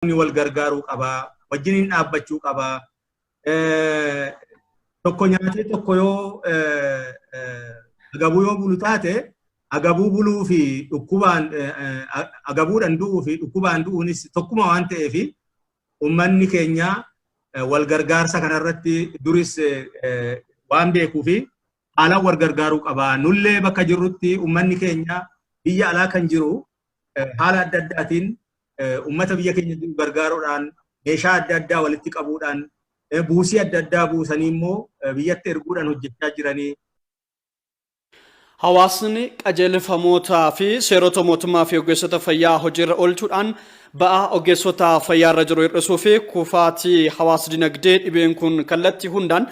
Wal gargaaruu qabaa, wajjiniin dhaabbachuu qabaa. Tokko nyaatee tokko yoo agabuu yoo bulu taate, agabuu buluu fi dhukkubaan agabuudhaan du'uu fi dhukkubaan du'uunis tokkuma waan ta'eef, uummanni keenya wal gargaarsa kanarratti duris waan beekuu fi haalaan wal gargaaruu qaba. Nullee bakka jirrutti uummanni keenya biyya alaa kan jiru haala adda addaatiin uummata biyya keenya jiru gargaaruudhaan, meeshaa adda addaa walitti qabuudhaan, buusii adda addaa buusanii immoo biyyatti erguudhaan hojjechaa jiranii. Hawaasni qajeelfamootaa fi seerota mootummaa fi ogeessota fayyaa hojiirra oolchuudhaan ba'aa ogeessota fayyaarra jiru hir'isuu fi kufaatii hawaas dinagdee dhibeen kun kallattii hundaan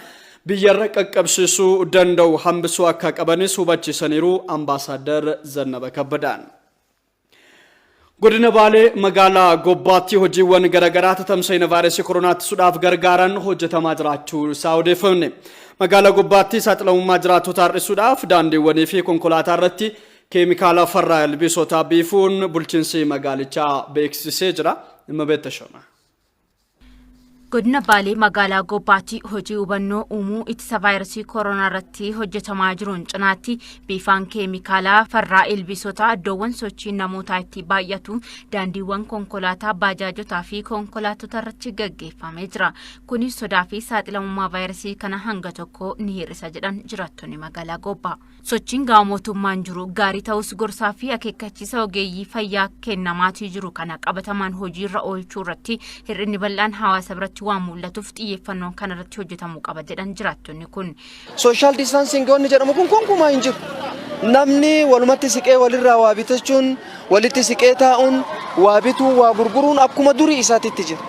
biyyarra qaqqabsiisuu danda'u hambisuu akka qabanis hubachiisaniiru Ambaasaaddar Zannaba Kabbadaan. Godina Baalee magaalaa Gobbaatti hojiiwwan garaagaraa tatamsa'ina vaayirasii koronaa ittisuudhaaf gargaaran hojjetamaa jiraachuu isaa odeeffamne. Magaalaa Gobbaatti saaxilamummaa jiraattotaa hir'isuudhaaf daandiiwwanii fi konkolaataa irratti keemikaala farra ilbiisotaa biifuun bulchiinsi magaalichaa beeksisee jira. Dhimma beektashoma. Godina Baalee magaalaa Gobbaatti hojii hubannoo uumuu ittisa vaayirasii koronaa irratti hojjetamaa jiruun cinaatti biifaan keemikaalaa farraa ilbiisotaa iddoowwan sochiin namootaa itti baay'atu, daandiiwwan konkolaataa, baajaajotaa fi konkolaattota irratti gaggeeffamee jira. Kunis sodaa fi saaxilamummaa vaayirasii kana hanga tokko ni hir'isa jedhan jiraattonni magaalaa Gobbaa. Sochiin gama mootummaan jiru gaarii ta'us, gorsaa fi akeekkachiisa ogeeyyii fayyaa kennamaatii jiru kana qabatamaan hojiirra oolchuu irratti hir'inni bal'aan hawaasa biratti waan mul'atuuf xiyyeeffannoon kana irratti hojjetamuu qaba jedhan jiraattonni kun. Social distancing wanni jedhamu kun gonkumaa hin jiru. Namni walumatti siqee walirraa waa bitachuun, walitti siqee taa'uun, waa bituu, waa gurguruun akkuma durii isaatitti jira.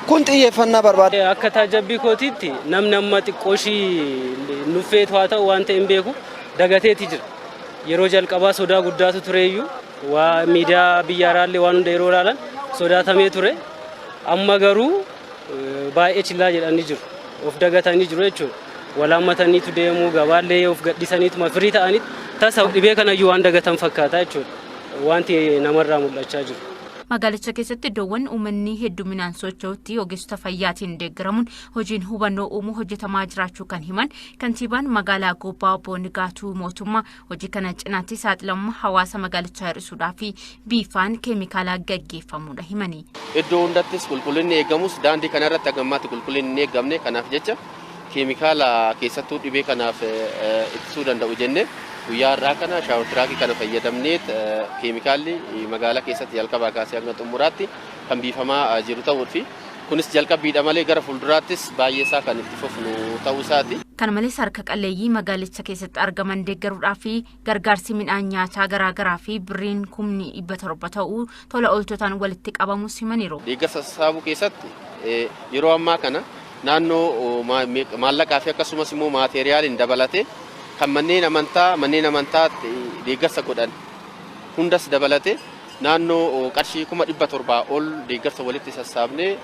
Kun xiyyeeffannaa barbaada. Akka taajabbii kootiitti namni amma xiqqooshii nuffeetu haa ta'u waan ta'e hin beeku, dagateeti jira. Yeroo jalqabaa sodaa guddaatu tureeyyuu, waa miidiyaa biyya alaallee waan hunda yeroo ilaalan sodaatamee ture. Amma garuu baay'ee chillaa jedhanii jiru. Of dagatanii jiru jechuudha. Walaammataniitu deemu, gabaallee of gadhiisaniituma firii ta'anitti tasa dhibee kanayyuu waan dagatan fakkaata jechuudha. Wanti namarraa mul'achaa jiru. Magaalicha keessatti iddoowwan uummanni hedduminaan socho'utti ogeessota fayyaatiin deeggaramuun hojiin hubannoo uumuu hojjetamaa jiraachuu kan himan kantiibaan magaalaa Gobbaa obbo Nigaatuu Mootummaa, hojii kana cinaatti saaxilamummaa hawaasa magaalichaa hir'isuudhaa fi biifaan keemikaalaa gaggeeffamuudha himanii. Iddoo hundattis qulqullinni eegamus, daandii kanarratti hanga ammaatti qulqullinni hin eegamne. Kanaaf jecha keemikaala keessattuu dhibee kanaaf ittisuu danda'u jenne guyyaa har'aa kana shower truck kana fayyadamnee keemikaalli magaalaa keessatti jalqabaa kaasee hanga xumuraatti kan biifamaa jiru ta'uu fi kunis jalqabbiidha malee gara fuulduraattis baay'ee isaa kan itti fufnu ta'uu isaati. Kana malees harka qalleeyyii magaalicha keessatti argaman deeggaruudhaa fi gargaarsi midhaan nyaataa garaagaraa fi birriin 700,000 ta'uu tola ooltotaan walitti qabamus himaniiru. Deeggarsa sassaabuu keessatti yeroo ammaa kana naannoo maallaqaa fi akkasumas immoo maateeriyaaliin dabalatee kan manneen amantaa deeggarsa godhan hundas dabalatee naannoo qarshii 700,000 ol deeggarsa walitti sassaabnee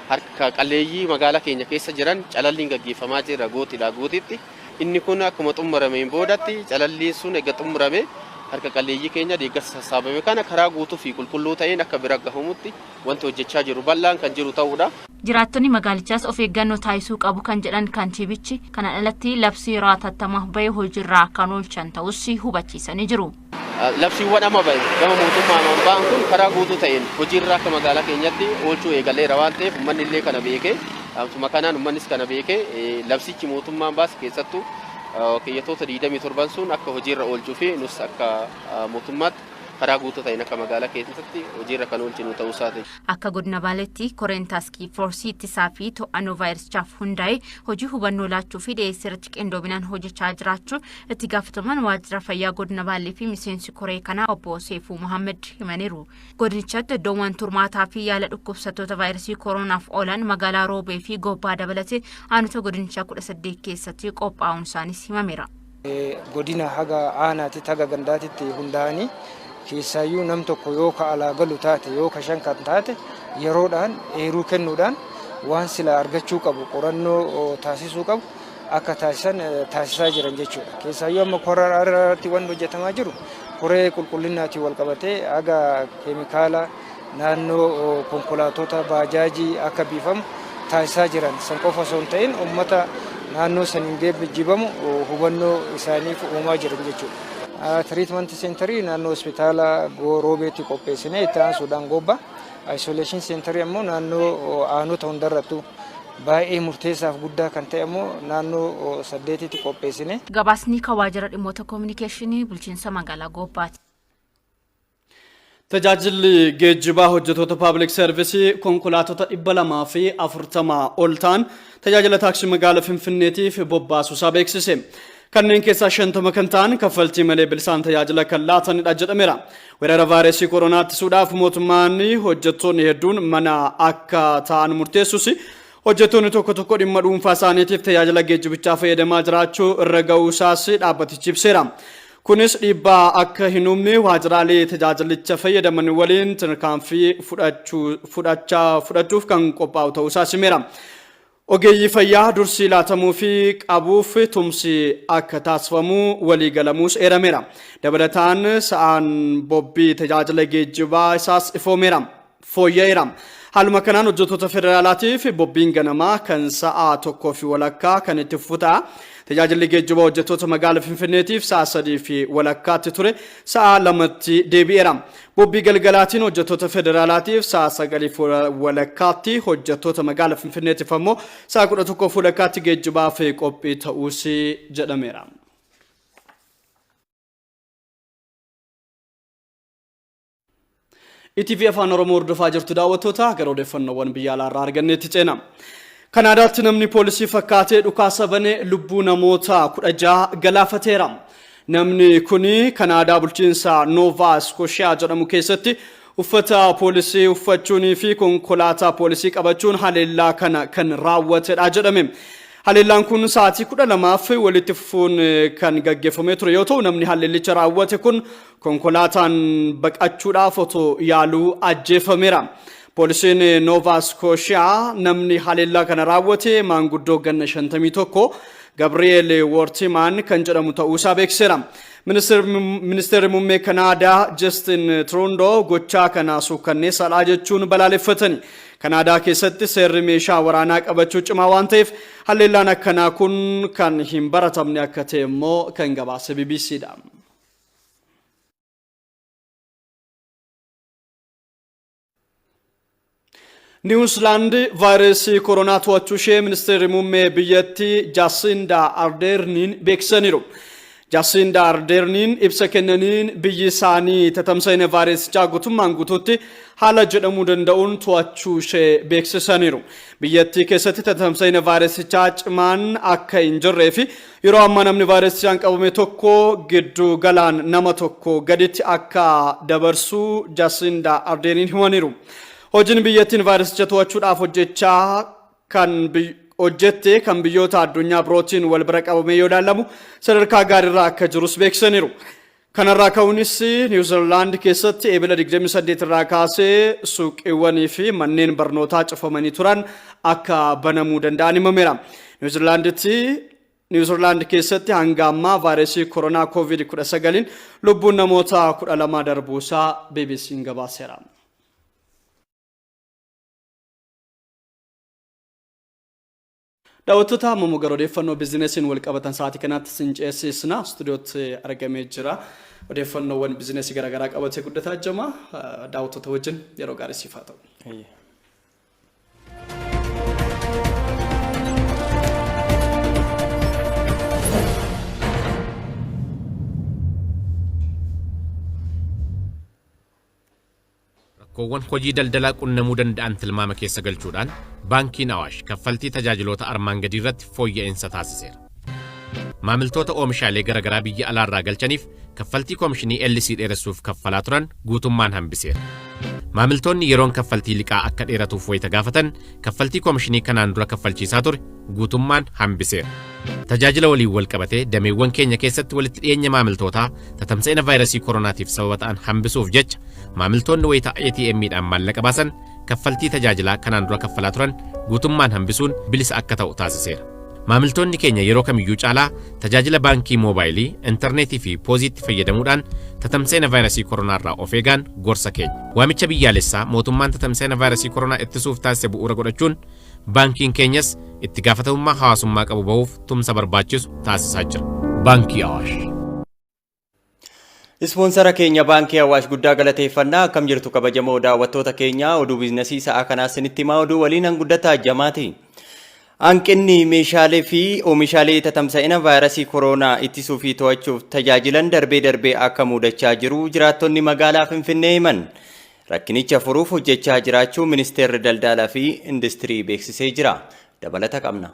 harka qalleeyyii magaalaa keenya keessa jiran calalliin gaggeeffamaa jira gootiidhaa gootitti. Inni kun akkuma xumurameen boodatti, calalliin sun eega xumurame, harka qalleeyyii keenya deeggarsa sassaabame kana karaa guutuu fi qulqulluu ta'een akka bira gahamutti wanti hojjechaa jiru bal'aan kan jiru ta'uudha. Jiraattonni magaalichaas of eeggannoo taasisuu qabu kan jedhan kantiibichi, kanaan alatti labsii yeroo hatattamaa bahee hojiirraa kan oolchan ta'us hubachiisanii jiru. Labsiiwwan amma bahe gama mootummaan ba'an kun karaa guutuu ta'een hojiirra akka magaalaa keenyatti oolchuu eegaleera waan ta'eef, uummanni illee kana beekee, dhaamsuma kanaan uummannis kana beekee, labsichi mootummaan baase keessattuu keeyyatoota 27 sun akka hojiirra oolchuu fi nus akka mootummaatti karaa guutuu ta'een akka magaalaa keessatti hojiirra kan oolchinu ta'uu isaati. Akka godina Baaleetti koreen task force ittisaa fi to'annoo vaayirasichaaf hundaa'e hojii hubannoo laachuu fi dhiyeessii irratti qindoominaan hojjechaa jiraachuu itti gaafatamaan waajjira fayyaa godina Baalee fi miseensi koree kanaa obbo Seefuu Muhammad himaniiru. Godinichatti iddoowwan turmaataa fi yaala dhukkubsattoota vaayirasii koronaaf oolan magaalaa Roobee fi Gobbaa dabalatee aanota godinichaa 18 keessatti qophaa'uun isaanis himameera. Godina haga aanaatitti haga gandaatitti hundaa'anii, keessaayyuu nam tokko yoo ka alaa galu taate, yoo ka shan kan taate, yeroodhaan eeruu kennuudhaan waan sila argachuu qabu, qorannoo taasisuu qabu akka taasisan taasisaa jiran jechuudha. Keessaayyuu amma koree irratti wanti hojjetamaa jiru koree qulqullinnaatiin wal qabatee haga keemikaala Naannoo konkolaatota baajaajii akka biifamu taasisaa jiran. San qofa osoo hin ta'in uummata naannoo saniin geejjibamu hubannoo isaaniif uumaa jiran jechuudha. Treatment centerii naannoo hospitaala Roobeetti qopheessinee itti aansuudhaan Gobba. Isolation centerii ammoo naannoo aanota hundarrattu baay'ee murteessaaf guddaa kan ta'e ammoo naannoo saddeetitti qopheessine. Gabaasni kan waajjira dhimmoota koominikeeshinii bulchiinsa magaalaa Gobbaati. Tajaajilli geejjibaa hojjettoota public serviceii konkolaattota 240 ol ta'an tajaajila taaksii magaalaa Finfinneetiif bobbaasuusaa beeksise. Kanneen keessaa 50 kan ta'an kaffaltii malee bilisaan tajaajila kan laatanidha jedhameera. Weerara vaayirasii koronaa ittisuudhaaf mootummaan hojjettoonni hedduun mana akka ta'an murteessus, hojjettoonni tokko tokko dhimma dhuunfaa isaaniitiif tajaajila geejjibichaa fayyadamaa jiraachuu irra ga'uusaas dhaabbatichi ibseera. Kunis dhiibbaa akka hin uumne waajjiraalee tajaajilicha fayyadaman waliin tarkaanfii fudhachuuf kan qophaa'u ta'uusaa himeera. Ogeeyyii fayyaa dursii laatamuu fi qabuuf tumsi akka taasifamu waliigalamuus eerameera. Dabalataan sa'aan bobbii tajaajila geejjibaa isaas ifoomeera. Fooyya'eera. Haaluma kanaan hojjettoota federaalaatiif bobbiin ganamaa kan sa'a 1:30 kan itti fufu ta'a. Tajaajilli geejjibaa hojjettoota magaalaa Finfinneetiif sa'a 3:30tti ture sa'a 2tti deebi'eera. Bobbii galgalaatiin hojjettoota federaalaatiif sa'a 9:30tti, hojjettoota magaalaa Finfinneetiif ammoo sa'a 11:30tti geejjibaaf qophii ta'uus jedhameera. ETV Afaan Oromoo hordofaa jirtu daawwattoota, gara odeeffannoowwan biyya alaarraa arganneetti ceena. Kanaadaatti namni poolisii fakkaatee dhukaasa bane lubbuu namoota 16 galaafateera. Namni kuni Kanaadaa bulchiinsa Noovaa Iskooshiyaa jedhamu keessatti uffata poolisii uffachuunii fi konkolaataa poolisii qabachuun haleellaa kana kan raawwatedha jedhame. Haleellaan kun sa'aatii 12f walitti fufuun kan gaggeeffamee ture yoo ta'u, namni haleellicha raawwate kun konkolaataan baqachuudhaaf otoo yaaluu ajjeefameera. Poolisiin Noovaa Iskooshiyaa namni haleellaa kana raawwate maanguddoo ganna 51 Gabri'eel Woortimaan kan jedhamu ta'uusaa beeksiseera. Ministeerri muummee Kanaadaa Justin Trudeau gochaa kana suukkanneessaadha jechuun balaaleffatani. Kanaadaa keessatti seerri meeshaa waraanaa qabachuu cimaa waan ta'eef haleellaan akkanaa kun kan hin baratamne akka ta'e immoo kan gabaase BBCdha. Niwuzilaand vaayirasii koronaa to'achuu ishee ministeerri muummee biyyattii Jaasindaa Ardeerniin beeksisaniiru. Jaasindaa Ardeerniin ibsa kennaniin biyyi isaanii tatamsa'ina vaayirasichaa guutummaan guutuutti haala jedhamuu danda'uun to'achuu ishee beeksisaniiru. Biyyattii keessatti tatamsa'ina vaayirasichaa cimaan akka hin jirree fi yeroo ammaa namni vaayirasichaan qabame tokko giddu galaan nama tokko gaditti akka dabarsu Jaasindaa Ardeerniin himaniiru. Hojiin biyyattiin vaayirasicha to'achuudhaaf hojjechaa kan hojjette kan biyyoota addunyaa birootiin wal bira qabamee yoo ilaalamu sadarkaa gaariirra akka jirus beeksisaniiru. Kanarraa ka'uunis Niwuzilaand keessatti Eebila 28 irraa kaasee suuqiiwwanii fi manneen barnootaa cufamanii turan akka banamuu danda'an himameera. Niwuzilaanditti Niwuzilaand keessatti hanga ammaa vaayirasii koronaa COVID-19 lubbuun namoota 12 darbuusaa BBC'n gabaaseera. Daawwattoota, ammoo gara odeeffannoo biizinesiin wal qabatan sa'aatii kanaatti sin ceesisna. Istuudiyootti argamee jira. Odeeffannoowwan biizinesii garaagaraa qabatee guddataa jama. Daawwattoota wajjin yeroo gaarii siif haa ta'u. Rakkoowwan hojii daldalaa qunnamuu danda'an tilmaama keessa galchuudhaan Baankiin Awaash kaffaltii tajaajiloota armaan gadii irratti fooyya'insa taasiseera. Maamiltoota oomishaalee garaagaraa biyya alaarraa galchaniif kaffaltii koomishinii LC dheeressuuf kaffalaa turan guutummaan hambiseera. Maamiltoonni yeroon kaffaltii liqaa akka dheeratuuf wayita gaafatan kaffaltii koomishinii kanaan dura kaffalchiisaa ture guutummaan hambiseera. Tajaajila waliin wal qabatee dameewwan keenya keessatti walitti dhiyeenya maamiltootaa tatamsa'ina vaayirasii koronaatiif sababa ta'an hambisuuf jecha maamiltoonni wayita ATM'dhaan maallaqa baasan kaffaltii tajaajilaa kanaan dura kaffalaa turan guutummaan hambisuun bilisa akka ta'u taasiseera. Maamiltoonni keenya yeroo kamiyyuu caalaa tajaajila baankii moobaayilii, intarneetii fi pooziitti fayyadamuudhaan tatamsa'ina vaayirasii koronaa irraa of eegaan gorsa keenya. Waamicha biyyaalessaa mootummaan tatamsa'ina vaayirasii koronaa ittisuuf taasise bu'uura godhachuun baankiin keenyas itti gaafatamummaa hawaasummaa qabu bahuuf tumsa barbaachisu taasisaa jira. Baankii Awaash. Ispoonsara keenya Baankii Awaash guddaa galateeffannaa. Akkam jirtu kabajamoo daawwattoota keenya? Oduu biizinasii sa'a kanaa isinitti himaa, oduu waliin hanguddataa jamaati. Hanqinni meeshaalee fi oomishaalee tatamsa'ina vaayirasii koronaa ittisuu fi to'achuuf tajaajilan darbee darbee akka mudachaa jiru jiraattonni magaalaa Finfinnee himan. Rakkinicha furuuf hojjechaa jiraachuu Ministeerri Daldalaa fi Industirii beeksisee jira. Dabalata qabna.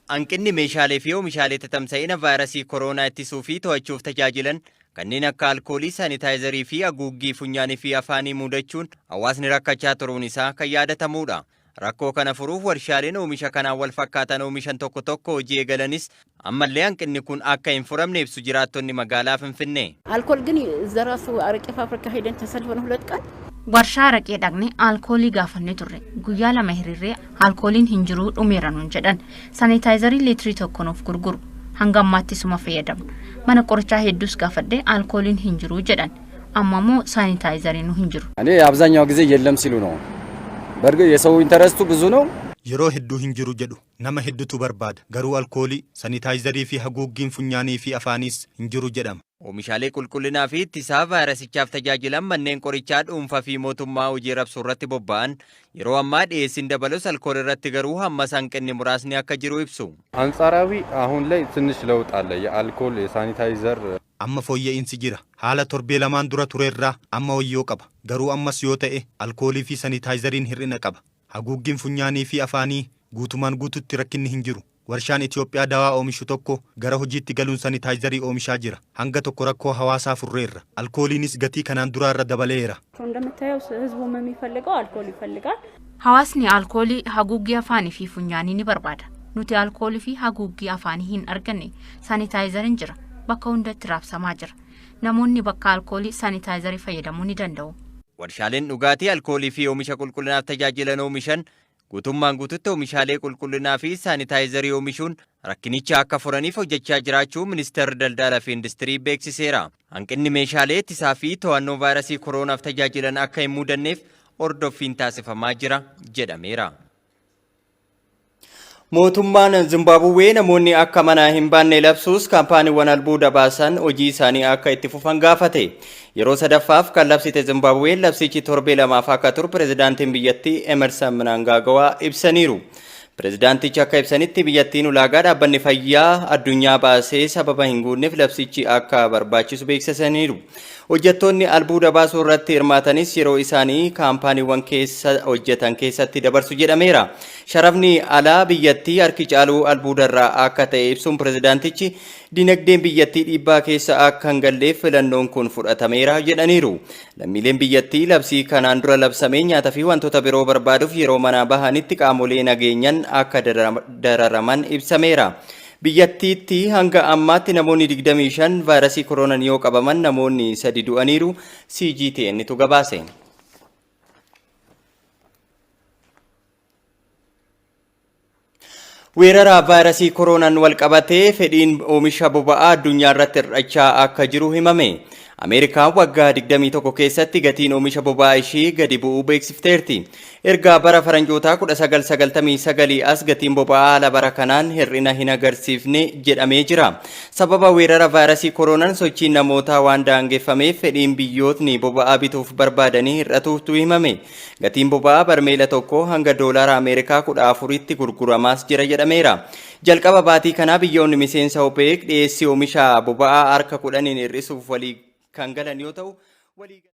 Hanqinni meeshaalee fi oomishaalee tatamsa'ina vaayirasii koronaa ittisuu fi to'achuuf tajaajilan kanneen akka alkoolii, saanitaayizarii fi haguuggii funyaanii fi afaanii mudachuun hawaasni rakkachaa turuun isaa kan yaadatamudha. Rakkoo kana furuuf warshaaleen oomisha kanaan wal fakkaatan oomishan tokko tokko hojii eegalanis ammallee hanqinni kun akka hin furamne ibsu jiraattonni magaalaa Finfinnee. አልኮል ግን እዛ ራሱ አረቄ ፋብሪካ ሄደን ተሰልፈን 2 ቀን Warshaa araqee dhaqne alkoolii gaafannee turre. Guyyaa 2 hiriirree alkooliin hin jiruu, dhumeera nuun jedhan. Saanitaayizarii liitirii 1 nuuf gurguru. Hanga ammaatti suma fayyadamna. Mana qorichaa hedduus gaafadhee alkooliin hin jiruu jedhan. Amma immoo saanitaayizariin nu hin jiru. እኔ አብዛኛው ጊዜ የለም ሲሉ ነው። በእርግጥ የሰው interest ኡ ብዙ ነው። Yeroo hedduu hin jiru jedhu. Nama hedduutu barbaada. Garuu alkoolii, sanitaayizarii fi haguuggiin funyaanii fi afaaniis hin jiru jedhama. Oomishaalee qulqullinaa fi ittisaa vaayirasichaaf tajaajilan manneen qorichaa dhuunfaa fi mootummaa hojii rabsuu irratti bobba'an yeroo ammaa dhiyeessiin dabalus alkoolii irratti garuu hammas hanqinni muraasni akka jiru ibsu. አንጻራዊ አሁን ላይ ትንሽ ለውጥ አለ። የአልኮል የሳኒታይዘር Amma fooyya'insi jira. Haala torbee lamaan dura turerraa amma wayyoo qaba. Garuu ammas yoo ta'e alkoolii fi sanitaayizariin hir'ina qaba. Haguuggiin funyaanii fi afaanii guutumaan guututti rakkinni hin jiru. Warshaan Itoophiyaa dawaa oomishu tokko gara hojiitti galuun sanitaayizarii oomishaa jira. Hanga tokko rakkoo hawaasaa furreerra. Alkooliinis gatii kanaan duraarra dabaleera. እንደምታየው ህዝቡም የሚፈልገው አልኮል ይፈልጋል። Hawaasni alkoolii, haguuggii afaanii fi funyaanii ni barbaada. Nuti alkoolii fi haguuggii afaanii hin arganne. Saanitaayizariin jira. Bakka hundatti raabsamaa jira. Namoonni bakka alkoolii saanitaayizarii fayyadamuu ni danda'u. Warshaaleen dhugaatii alkoolii fi oomisha qulqullinaaf tajaajilan oomishan guutummaan guututti oomishaalee qulqullinaa fi saanitaayizarii oomishuun rakkinicha akka furaniif hojjechaa jiraachuu Ministeerri Daldalaa fi Industirii beeksiseera. Hanqinni meeshaalee ittisaa fi to'annoo vaayirasii koroonaaf tajaajilan akka hin mudanneef hordoffiin taasifamaa jira jedhameera. Mootummaan Zimbaabuwee namoonni akka manaa hin baanne labsuus kaampaaniiwwan albuuda baasan hojii isaanii akka itti fufan gaafate. Yeroo sadaffaaf kan labsite Zimbaabuween labsichi torbee 2f akka turu pirezidaantiin biyyattii Emerson Mnangagwa ibsaniiru. Pirezidaantichi akka ibsanitti biyyattiin ulaagaa dhaabbanni fayyaa addunyaa baasee sababa hin guunneef labsichi akka barbaachisu beeksisaniiru. Hojjettoonni albuuda baasuu irratti hirmaatanis yeroo isaanii kaampaaniiwwan keessa hojjetan keessatti dabarsu jedhameera. Sharafni alaa biyyattii harki caaluu albuuda irraa akka ta'e ibsuun pirezidaantichi dinagdeen biyyattii dhiibbaa keessa akka hin galleef filannoon kun fudhatameera jedhaniiru. Lammiileen biyyattii labsii kanaan dura labsamee nyaataa fi wantoota biroo barbaaduuf yeroo manaa bahanitti qaamolee nageenyaan akka dararaman ibsameera. Biyyattiitti hanga ammaatti namoonni 25 vaayirasii koronaan yoo qabaman namoonni 3 du'aniiru, CGTN tu gabaase. Weerara vaayirasii koronaan wal qabatee fedhiin oomisha boba'aa addunyaa irratti hir'achaa akka jiru himame. Ameerikaan waggaa 21 keessatti gatiin oomisha boba'aa ishii gadi bu'uu beeksifteerti. Erga bara faranjootaa 1999 as gatiin boba'aa haala bara kanaan hir'ina hin agarsiifne jedhamee jira. Sababa weerara vaayirasii koronaan sochiin namootaa waan daangeffameef fedhiin biyyootni boba'aa bituuf barbaadanii hir'atuutu himame. Gatiin boba'aa barmeela tokko hanga doolaara Ameerikaa 14tti gurguramaas jira jedhameera. Jalqaba baatii kanaa biyyoonni miseensa OPEC dhiyeessii oomisha boba'aa harka 10n hir'isuuf walii kan galan yoo ta'u walii